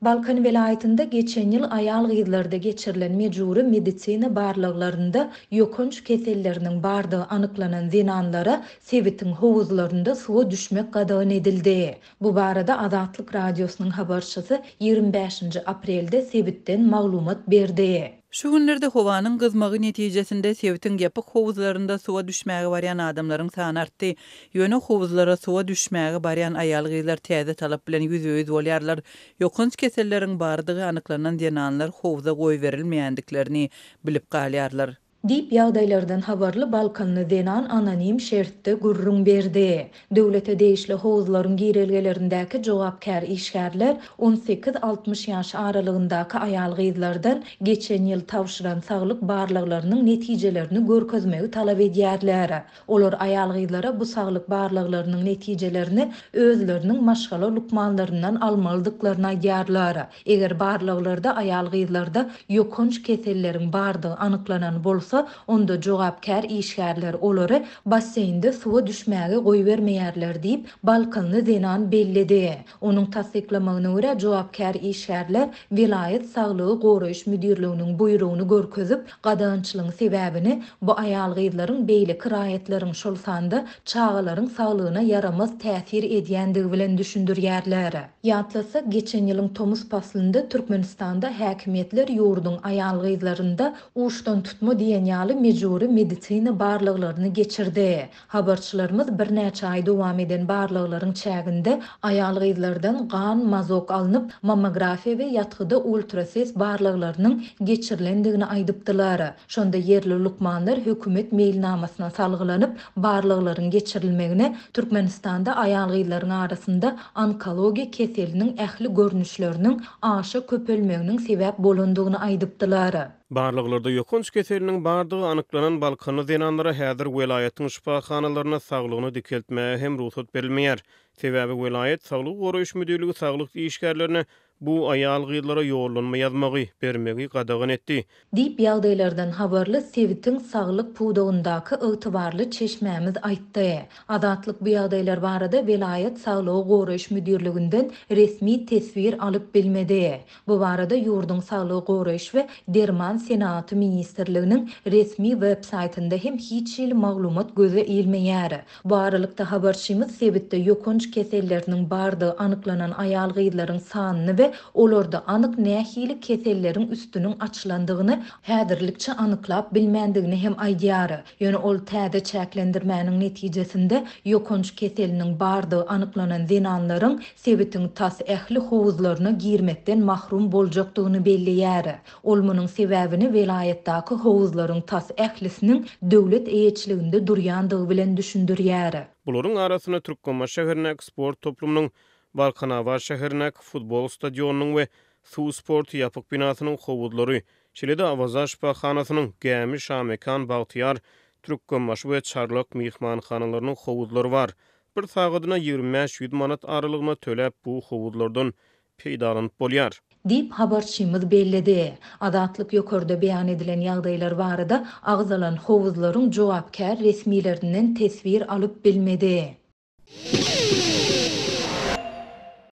Balkan welaýatynda geçen ýyl aýal-gyzlarda geçirilen mejbury medisina barlaglarynda ýokanç keselleriniň bardygy anyklanan zenanlara sebitiň howuzlarynda suwa düşmek gadagan edildi. Bu barada Azatlyk Radiosynyň habarçysy 25-nji aprelde sebitden maglumat berdi. Şu günlerde howanyň gyzmagy netijesinde sebitiň ýapyk howuzlarynda suwa düşmäge barýan adamlaryň sany artdy. Ýöne howuzlara suwa düşmäge barýan aýal-gyzlar täze talap bilen ýüzbe-ýüz bolýarlar, ýokanç keselleriň bardygy anyklanan zenanlar howza goýberilmeýändiklerini bilip galýarlar. Diýip, ýagdaýlardan habarly balkanly zenan anonim şertde gürrüň berdi. Döwlete degişli howuzlaryň girelgelerindäki jogapkär işgärler on sekiz-altmyş ýaş aralygyndaky aýal-gyzlardan geçen ýyl tabşyran saglyk barlaglarynyň netijelerini görkezmegi talap edýärler. Olar aýal-gyzlara bu saglyk barlaglarynyň netijelerini özleriniň maşgala lukmanlaryndan almalydyklaryny aýdýarlar. Eger barlaglarda aýal-gyzlarda ýokanç keselleriň bardygy anyklanan bolsa, onda jogapkär işgärler olary basseýnde suwa düşmäge goýbermeýärler diýip, balkanly zenan belledi. Onuň tassyklamagyna görä, jogapkär işgärler welaýat saglygy goraýyş müdirliginiň buýrugyny görkezip, gadagançylygyň sebäbini bu aýal-gyzlaryň beýleki raýatlaryň, şol sanda çagalaryň saglygyna ýaramaz täsir edýändigi bilen düşündirýärler. Ýatlasak, geçen ýylyň tomus paslynda Türkmenistanda häkimiýetler ýurduň aýal-gyzlarynda uçdantutma diýen ýaly mejbury medisina barlaglaryny geçirdi. Habarçylarymyz birnäçe aý dowam eden barlaglaryň çäginde aýal-gyzlardan gan, mazok alnyp, mammografiýa we ýatgyda ultrases barlaglarynyň geçirilendigini aýdypdylar. Şonda ýerli lukmanlar hökümet meýilnamasyna salgylanyp, barlaglaryň geçirilmegine Türkmenistanda aýal-gyzlaryň arasynda onkologiýa keseliniň ähli görnüşleriniň aşa köpelmeginiň sebäp bolandygyny aýdypdylar. Barlaglarda ýokanç keseliniň bardygy anyklanan balkanly zenanlara häzir welaýatyň şypahanalarynda saglygyny dikeltmäge hem rugsat berilmeýär. Sebäbi welaýat saglygy goraýyş müdirligi saglyk işgärlerine bu aýal-gyzlara ýollanma ýazmagy, bermegi gadagan etdi. Diýip, ýagdaýlardan habarly sebitiň saglyk pudagyndaky ygtybarly çeşmämiz aýtdy. Azatlyk bu ýagdaýlar barada welaýat saglygy goraýyş müdirliginden resmi teswir alyp bilmedi. Bu barada ýurduň Saglygy goraýyş we derman senagaty ministrliginiň resmi web-saýtynda hem hiç hili maglumat göze ilmeýär. Bu aralykda, habarçymyz sebitde ýokanç keselleriniň bardygy anyklanan aýal-gyzlaryň sanyny we olarda anyk nähili keselleriň üstüniň açylandygyny häzirlikçe anyklap bilmändigini hem aýdýar. Ýöne ol täze çäklendirmäniň netijesinde ýokanç keseliniň bardygy anyklanan zenanlaryň sebitiň tas ähli howuzlaryna girmekden mahrum boljakdygyny belleýär. Ol munuň sebäbini welaýatdaky howuzlaryň tas ählisiniň döwlet eýeçiliginde durýandygy bilen düşündirýär. Bularyň arasynda Türkmenbaşy şäherindäki sport toplumynyň, Balkanabat şäherindäki futbol stadionynyň we suw sporty ýapyk binasynyň howuzlary, şeýle-de Awaza şypahanasynyň, Gämi, Şamekan, Bagtyýar, Türkmenbaşy we Çarlak myhmanhanalarynyň howuzlary bar. Bir sagadyna 25 yüz manat aralygyna töläp bu howuzlardan peýdalanyp bolýar. Diýip, habarçymyz belledi. Azatlyk ýokarda beýan edilen ýagdaýlar barada agzalan howuzlaryň jogapkär resmilerinden teswir alyp bilmedi.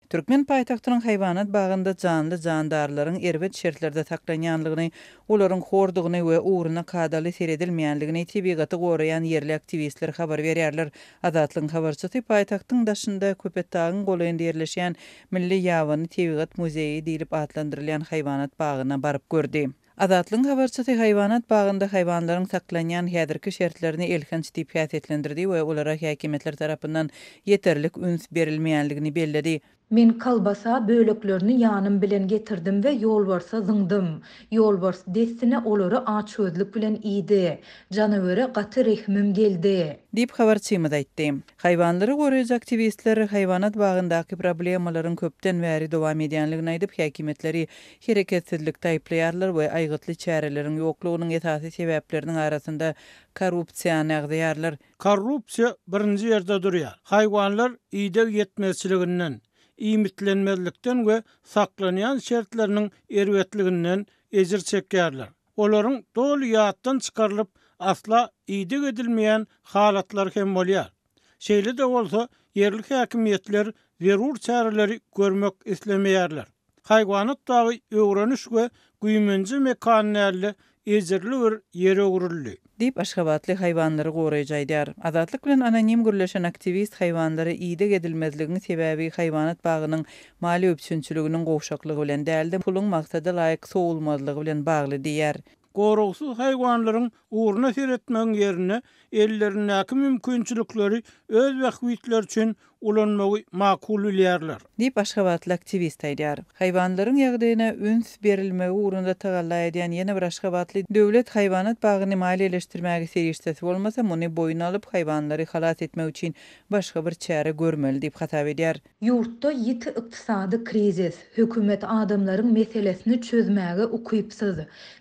Türkmen paýtagtynyň haýwanat bagynda janly-jandarlaryň erbet şertlerde saklanýanlygyny, olaryň hordugyny we ugruna kadaly seredilmeýänligini tebigaty goraýan ýerli aktiwistler habar berýärler. Azatlygyň habarçysy paýtagtyň daşynda, Köpetdagyň golaýynda ýerleşýän Milli ýabany tebigat muzeýi diýlip atlandyrylýan haýwanat bagyna baryp gördi. Azatlygyň habarçysy haýwanat bagynda haýwanlaryň saklanýan häzirki şertlerini elhenç diýip häsiýetlendirdi we olara häkimiýetler tarapyndan ýeterlik üns berilmeýänligini belledi. Men kolbasa böleklerini ýanym bilen getirdim we ýolbarsa zyňdym. Ýolbars dessine olary açgözlük bilen iýdi. Janawere gaty rehimim geldi. Diýip, habarçymyz aýtdy. Haýwanlary goraýjy aktiwistler haýwanat bagyndaky problemalaryň köpden bäri dowam edýänligini aýdyp, häkimiýetleri hereketsizlikde aýyplaýarlar we aýgytly çäreleriň ýoklugynyň esasy sebäpleriniň arasynda korrupsiýany agzaýarlar. Korrupsiýa birinji ýerde durýar. Haýwanlar ideg ýetmezçiliginden, iýmitlenmezlikden we saklanýan şertleriniň erbetliginden ejir çekýärler. Olaryň doly ýatdan çykarylyp, asla ideg edilmeýän halatlary hem bolýar. Şeýle-de bolsa, ýerli häkimiýetler zerur çäreleri görmek islemeýärler. Haýwanat bagy öwreniş we güýmenje mekany däl-de, ejirli bir ýere öwrüldi. Diýip, aşgabatly haýwanlary goraýjy aýdýar. Azatlyk bilen anonim gürleşen aktiwist haýwanlara ideg edilmezligiň sebäbi haýwanat bagynyň maliýe üpjünçiliginiň gowşaklygy bilen däl-de, puluň maksada laýyk sowulmazlygy bilen bagly diýýär. Goragsyz haýwanlaryň ugruna seretmegiň ýerine, ellerindäki mümkinçilikleri öz bähbitleri üçin ulanmagy makul bilýärler. Diýip, aşgabatly aktiwist aýdýar. Haýwanlaryň ýagdaýyna üns berilmegi ugrunda tagalla edýän ýene bir aşgabatly döwlet haýwanat bagyny maliýeleşdirmäge serişdesi bolmasa, muny boýun alyp, haýwanlary halas etmek üçin başga bir çäre görmeli diýip hasap edýär. Ýurtda ýiti ykdysady krizis, hökümet adamlaryň meselesini çözmäge ukypsyz.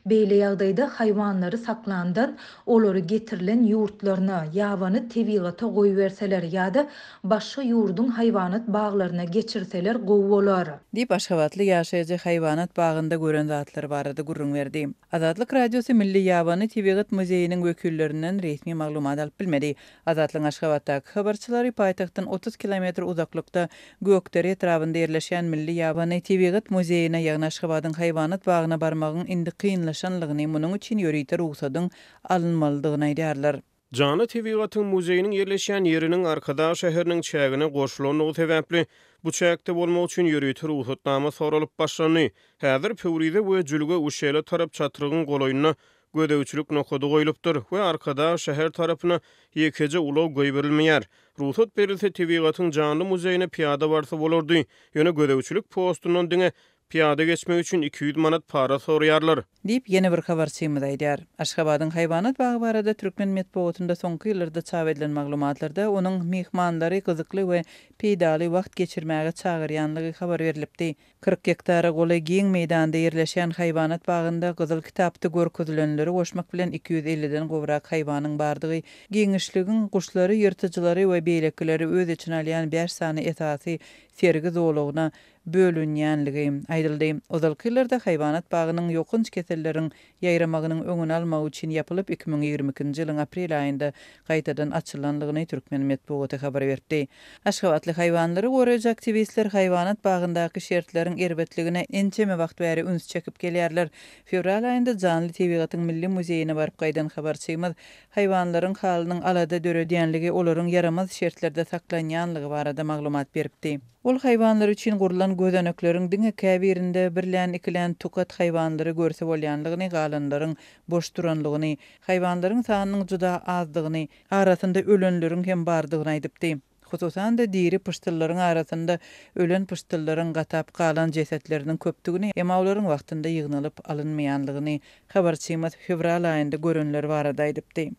Beýle ýagdaýda haýwanlary saklandan, olary getirilen ýurtlaryna, ýabany tebigata goýberseler ýa-da başga ýurduň haýwanat baglaryna geçirseler gowy bolar. Diýip, aşgabatly ýaşaýjy haýwanat bagynda gören zatlary barada gürrüň berdi. Azatlyk Radiosy Milli ýabany tebigat muzeýiniň wekillerinden resmi maglumat alyp bilmedi. Azatlygyň Aşgabatdaky habarçylary paýtagtdan 30 kilometr uzaklykda, Gökdere etrabynda ýerleşýän Milli ýabany tebigat muzeýine, ýagny Aşgabadyň haýwanat bagyna barmagyň indi kynlaşanlygyny, munuň üçin ýörite rugsadyň alynmalydygyny aýdýarlar. Janly tebigatyň muzeýiniň ýerleşýän ýeriniň Arkadag şäheriniň çägine goşulandygy sebäpli, bu çäkde bolmak üçin ýörite rugsatnama soralyp başlandy. Häzir Pöwrize we Jülge Uşele tarap çatrygyň golaýynda gözegçilik nokady goýlupdyr we Arkadag şäher tarapyna ýekeje ulag goýberilmeýär. Rugsat berilse, tebigatyň janly muzeýine pyýada barsa bolardy, ýöne gözegçilik postundan diňe pyýada geçmek üçin 200 manat para soraýarlar. Diýip, ýene bir habarçymyz aýdýar. Aşgabadyň haýwanat bagy barada türkmen metbugatynda soňky ýyllarda çap edilen maglumatlarda onuň myhmanlary gyzykly we peýdaly wagt geçirmäge çagyrýanlygy habar berlipdi. 40 gektara golaý giň meýdanda ýerleşýän haýwanat bagynda Gyzyl kitapda görkezilenleri goşmak bilen 250-den gowrak haýwanyň bardygy, giňişligiň guşlary, ýyrtyjylary we beýlekileri öz içine alýan bäş sany esasy sergi zolagyna bölünýänligi aýdyldy. Ozalky ýyllarda haýwanat bagynyň ýokanç keselleriň ýaýramagynyň öňüni almak üçin ýapylyp, 2022-nji ýylyň aprel aýynda gaýtadan açylandygyny türkmen metbugaty habar beripdi. Aşgabatly haýwanlary goraýjy aktiwistler haýwanat bagyndaky şertleriň erbetligine ençeme wagt bäri üns çekip gelýärler. Fewral aýynda Janly tebigatyň milli muzeýine baryp gaýdan habarçymyz haýwanlaryň halynyň alada döredýänligi, olaryň ýaramaz şertlerde saklanýanlygy barada maglumat beripdi. Ol haýwanlar üçin gurlan gözenekleriň diňe käbirinde birlän-ikilän tukat haýwanlary görse bolýanlygyny, galanlaryň boş duranlygyny, haýwanlaryň sanynyň juda azdygyny, arasynda ölenleriň hem bardygyny aýdypdy. Hususan-da, diri pyşdyllaryň arasynda ölen pyşdyllaryň gatap galan jesetleriniň köpdügini, emma olaryň wagtynda ýygnalyp alynmaýanlygyny habarçymyz fewral aýynda görenleri barada aýdypdy.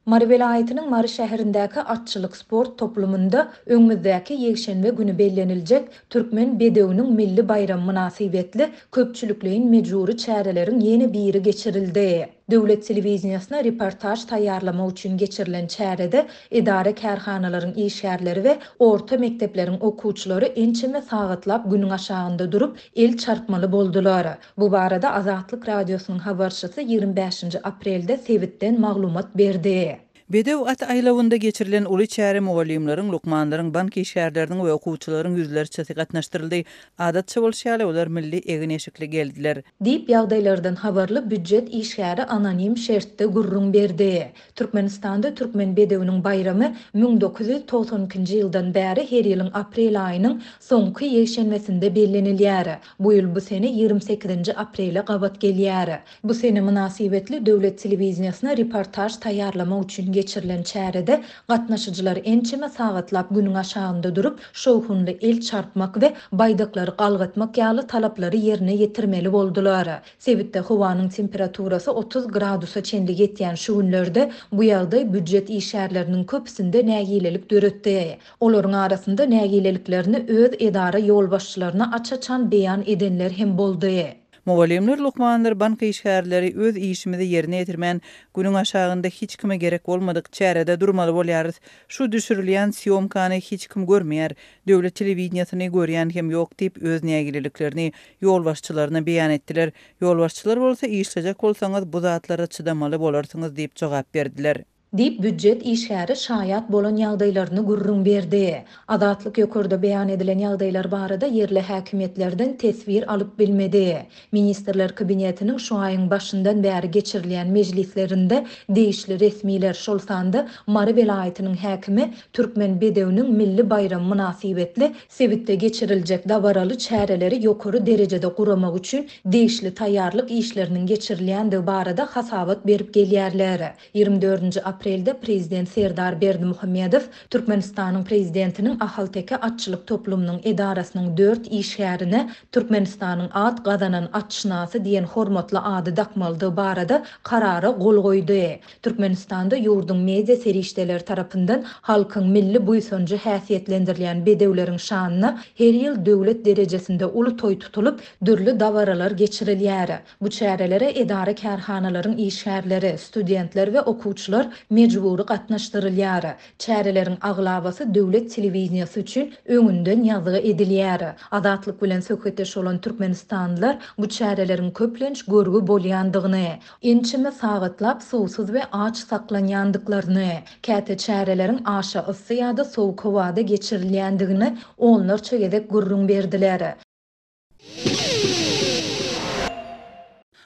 Mary welaýatynyň Mary şäherindäki atçylyk sport toplumynda öňümizdäki ýekşenbe güni belleniljek Türkmen bedewiniň milli baýramy mynasybetli köpçülikleýin mejbury çäreleriň ýene biri geçirildi. Döwlet telewideniýesine reportaž taýýarlamak üçin geçirilen çärede edara-kärhanalaryň işgärleri we orta mekdepleriň okuwçylary ençeme sagatlap günüň aşagynda durup, el çarpmaly boldular. Bu barada Azatlyk Radiosynyň habarçysy 25-nji aprelde sebitden maglumat berdi. Bedew at aýlawynda geçirilen uly çärä mugallymlaryň, lukmanlaryň, bank işgärleriniň we okuwçylaryň ýüzlerçesi gatnaşdyryldy. Adatça bolşy ýaly, olar milli egin-eşikli geldiler. Diýip, ýagdaýlardan habarly býujet işgäri anonim şertde gürrüň berdi. Türkmenistanda Türkmen bedewiniň baýramy 1992-nji ýyldan bäri her ýylyň aprel aýynyň soňky ýekşenbesinde bellenilýär. Bu ýyl bu sene 28-nji aprele gabat gelýär. Bu sene mynasybetli döwlet telewideniýesine reportaž taýýarlamak üçin geçirilen çärede gatnaşyjylar ençeme sagatlap günüň aşagynda durup, şowhunly el çarpmak we baýdaklary galgatmak ýaly talaplary ýerine ýetirmeli boldular. Sebitde howanyň temperaturasy 30 gradusa çenli ýetýän şu günlerde bu ýagdaý býujet işgärleriniň köpüsinde nägilelik döretdi. Olaryň arasynda nägileliklerini öz edara ýolbaşçylaryna aç-açan beýan edenler hem boldy. Mugallymlar, lukmanlar, bank işgärleri öz işimizi ýerine ýetirmän, günüň aşagynda hiç kime gerek bolmadyk çärede durmaly bolýarys. Şu düşürilýän sýomkany hiç kim görmeýär. Döwlet telewideniýesini görýän hem ýok diýip, öz nägileliklerini ýolbaşçylaryna beýan etdiler. Ýolbaşçylar bolsa, işlejek bolsaňyz, bu zatlara çydamaly bolarsyňyz diýip jogap berdiler. Diýip, býujet işgäri şaýat bolan ýagdaýlaryny gürrüň berdi. Azatlyk ýokarda beýan edilen ýagdaýlar barada ýerli häkimiýetlerden teswir alyp bilmedi. Ministrler Kabinetiniň şu aýyň başyndan bäri geçirilýän mejlislerinde degişli resmiler, şol sanda Mary welaýatynyň häkimi Türkmen bedewiniň milli baýramy mynasybetli sebitde geçiriljek dabaraly çäreleri ýokary derejede guramak üçin degişli taýýarlyk işleriniň geçirilýändigi barada hasabat berip gelýärler. Ýigrimi dördünji aprelde Prezident Serdar Berdimuhamedow Türkmenistanyň Prezidentiniň Ahalteke atçylyk toplumynyň edarasynyň dört işgärine Türkmenistanyň at gazanan atşynasy diýen hormatly ady dakmalydygy barada Karara gol goýdy. Türkmenistanda ýurduň media serişdeleri tarapyndan halkyň milli buýsanjy häsiýetlendirilýän bedewleriň şanyna her ýyl döwlet derejesinde uly toý tutulyp, dürli dabaralar geçirilýär. Bu çärelere edara-kärhanalaryň işgärleri, studentler we okuwçylar mejbury gatnaşdyrylýar. Çäreleriň aglabasy döwlet telewideniýesi üçin öňünden ýazgy edilýär. Azatlyk bilen söhbetdeş bolan türkmenistanlylar bu çäreleriň köplenç görgi bolýandygyny, ençeme sagatlap suwsuz we aç saklanýandyklaryny, käte çäreleriň aşa yssy ýa-da sowuk howada geçirilýändigini onlarça gezek gürrüň berdiler.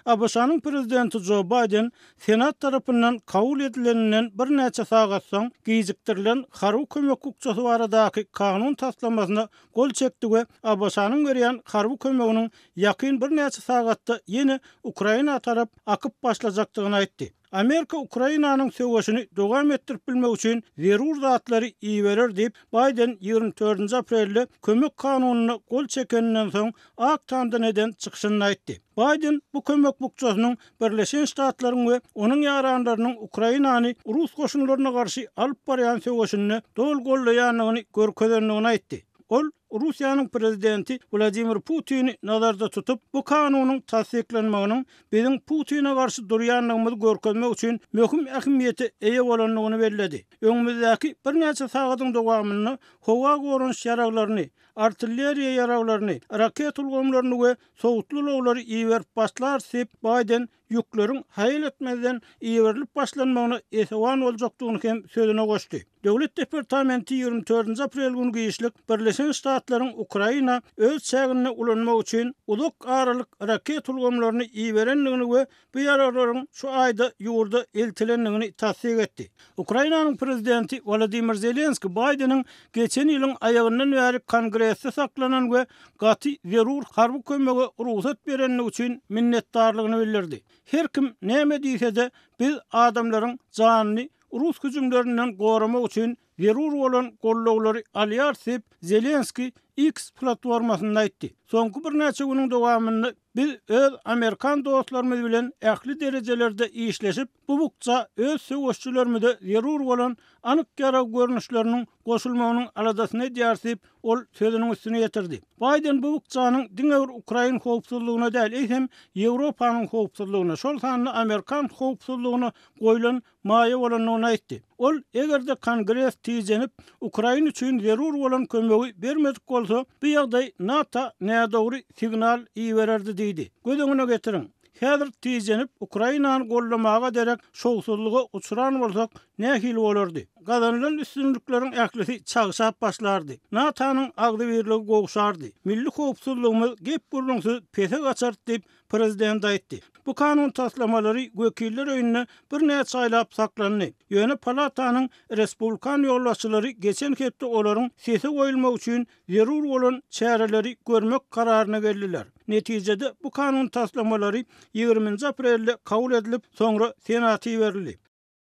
ABŞ-nyň Prezidenti Jo Baýden Senat tarapyndan kabul edileninden birnäçe sagat soň gijikdirilen harby kömek bukjasy baradaky kanun taslamasyna gol çekdi we ABŞ-nyň berýän harby kömeginiň ýakyn birnäçe sagatda ýene Ukraina tarap akyp başlajakdygyny aýtdy. Amerika Ukrainanyň söweşini dowam etdirip bilmek üçin zerur zatlary iberer diýip, Baýden 24 nji aprelde kömek kanunyna gol çekeninden soň Ak Tamdan eden çykyşynda aýtdy. Baýden bu kömek bukjasynyň Birleşen Ştatlaryň we onuň ýaranlarynyň Ukrainany rus goşunlaryna garşy alyp barýan söweşinde doly goldaýandygyny görkezendigini aýtdy. Ol Russiýanyň prezidenti Wladimir Putini nazarda tutup, bu kanunyň tassyklanmagynyň biziň Putine garşy durýandygymyzy görkezmek üçin möhüm ähmiýete eýe bolandygyny belledi. Öňümizdäki birnäçe sagadyň dowamynda howa goranyş ýaraglaryny, artilleriýa ýaraglaryny, raket ulgamlaryny we sowutly ulaglary iberip başlarys diýip, Baýden ýükleriň haýal etmezden iberilip başlanmagyna esewan boljakdygyny hem sözüne goşdy. Döwlet departamenti 24 nji aprel güni giçlik Birleşen Ştatlaryň Ukraina öz çäginde ulanmak üçin uzak aralyk raket ulgamlaryny iberendigini we bu ýaraglaryň şu aýda ýurda eltilendigini tassyk etdi. Ukrainanyň prezidenti Wolodymyr Zelenski Baýdeniň geçen ýylyň aýagyndan bäri Kongresde saklanan we gaty zerur harby kömege rugsat berendigi üçin minnetdarlygyny bildirdi. Her kim näme diýse-de, biz adamlaryň janyny rus hüjümlerinden goramak üçin zerur bolan gollawlary alýarys diýip, Zelenski X platformasynda aýtdy. Soňky birnäçe günüň dowamynda biz öz amerikan dostlarymyz bilen ähli derejelerde işleşip, bu bukja öz söweşçilerimize zerur bolan anyk ýarag görnüşleriniň goşulmagynyň aladasyny edýäris diýip, ol sözüniň üstüni ýetirdi. Baýden bu bukjanyň diňe bir ukrain howpsuzlygyna däl, eýsem, Ýewropanyň howpsuzlygyna, şol sanda amerikan howpsuzlygyna goýlan maýa bolandygyny aýtdy. Ol, eger-de Kongres tijenip, Ukraina üçin zerur bolan kömegi bermedik bolsa, bu ýagdaý NATO nädogry signal ibererdi diýdi. Göz öňüne getiriň, häzir tijenip, Ukrainany goldamaga derek şowsuzlyga uçran bolsak, nähili bolardy? Gazanylan üstünlikleriň ählisi çagşap başlardy. NATO-nyň agzybirligi gowşardy. Milli howpsuzlygymyz gep-gürrüňsiz pese gaçardy diýip, Prezident aýtdy. Bu kanun taslamalary Wekiller öýünde birnäçe aýlap saklandy. Ýöne palatanyň respublikan ýolbaşçylary geçen hepde olaryň sese goýulmagy üçin zerur bolan çäreleri görmek kararyna geldiler. Netijede, bu kanun taslamalary ýigriminji aprelde kabul edilip, soňra Senata iberildi.